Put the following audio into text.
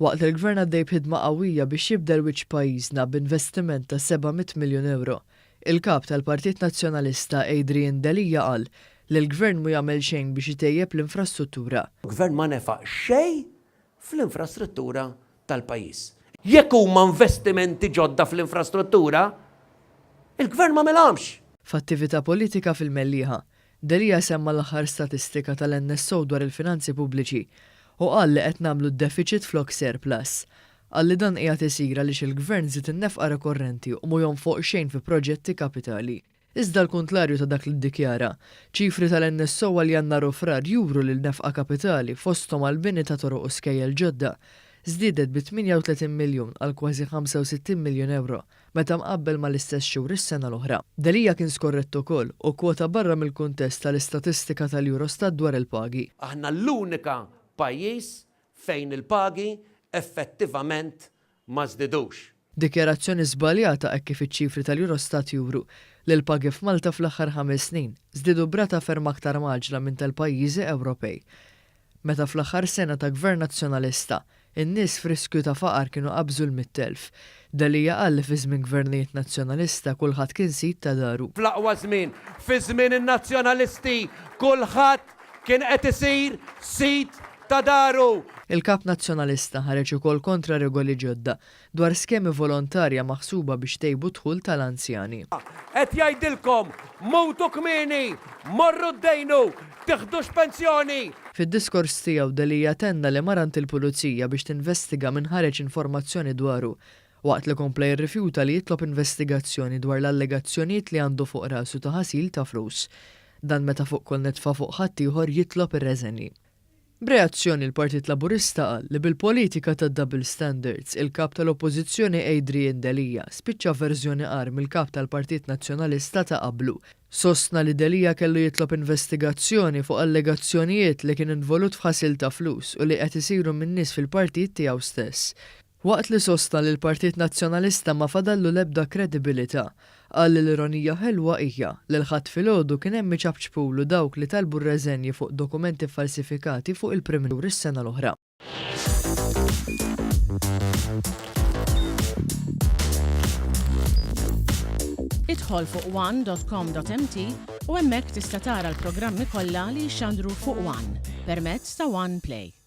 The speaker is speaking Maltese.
Waqt li l-Gvern għaddej b'ħidma qawwija biex jibdel wiċċ pajjiżna b'investiment ta' 700 miljun ewro, il-Kap tal-Partit Nazzjonalista Adrian Delia qal li l-Gvern mhu jagħmel xejn biex itejjeb l-infrastruttura. Gvern ma nefaq xejn fl-infrastruttura tal-pajjiż. Jekk huma investimenti ġodda fl-infrastruttura, il-Gvern m'għamilhomx. F'attività politika fil-Mellieħa, Delia semma l-aħħar statistika tal-NSO dwar il-finanzi pubbliċi u qal li qed nagħmlu defiċit flok surplus. Qal li dan qiegħed isir għaliex il-Gvern żied in-nefqa rikorrenti u mhu jonfoq xejn fi proġetti kapitali. Iżda l-kuntlarju ta' dak li ddikjara, ċifri tal-NSO għal Jannar u Frar juru li l-nefqa kapitali, fosthom għall-bini ta' toroq u skejjel ġodda, żdiedet bi 38 miljun għal kważi 65 miljun ewro meta mqabbel mal-istess xhur is-sena l-oħra. Delia kien skorrett ukoll u kkwota barra mill-kuntest tal-istatistika tal-Eurostat dwar il-pagi. Aħna l-unika pajjiż fejn il-pagi effettivament ma żdidux. Dikjarazzjoni żbaljata hekk kif iċ-ċifri tal-Eurostat juru li l-pagi f'Malta fl-aħħar ħames snin żdiedu b'rata ferm aktar mgħaġġla minn tal-pajjiżi Ewropej. Meta fl-aħħar sena ta' Gvern Nazzjonalista, in-nies f'riskju ta' faqar kienu qabżu l-100,000. Delia qal li fi żmien Gvernijiet Nazzjonalista kulħadd kien sid ta' daru. Fl-aqwa żmien, fi żmien in-Nazzjonalisti, kulħadd kien qed isir sid ta' daru. Il-Kap Nazzjonalista ħareġ ukoll kontra regoli ġodda dwar skemi volontarja maħsuba biex tejbu d-dħul tal-anzjani. Qed jgħidilkom, mutu kmieni, morru ddejnu, tiħdux pensjoni! Fid-diskors tiegħu Delia tenna li mar għand il-Pulizija biex tinvestiga min ħareġ informazzjoni dwaru, waqt li kompla jirrifjuta li jitlob investigazzjoni dwar l-allegazzjonijiet li għandu fuq rasu ta' ħasil ta' flus. Dan meta fuq kull nitfa fuq ħaddieħor jitlob ir-reżenji. B'reazzjoni l-Partit Laburista qal li bil-politika tad-double standards, il-Kap tal-Oppożizzjoni Adrian Delia spiċċa verżjoni agħar mill-Kap tal-Partit Nazzjonalista ta' qablu. Sostna li Delia kellu jitlob investigazzjoni fuq allegazzjonijiet li kien involut f'ħasil ta' flus u li qed isiru minn nies fil-partit tiegħu stess. Waqt li sostna li l-Partit Nazzjonalista ma fadallu l-ebda kredibilità, qal li l-ironija ħelwa hija li l-Ħadd filgħodu kien hemm iċapċpulu dawk li talbu r-reżenji fuq dokumenti ffalsifikati fuq il-Prim is-sena l-oħra. Idħol fuq one.com.mt u hemmhekk tista' tara l-programmi kollha li jixxandru fuq One permezz ta' One Play.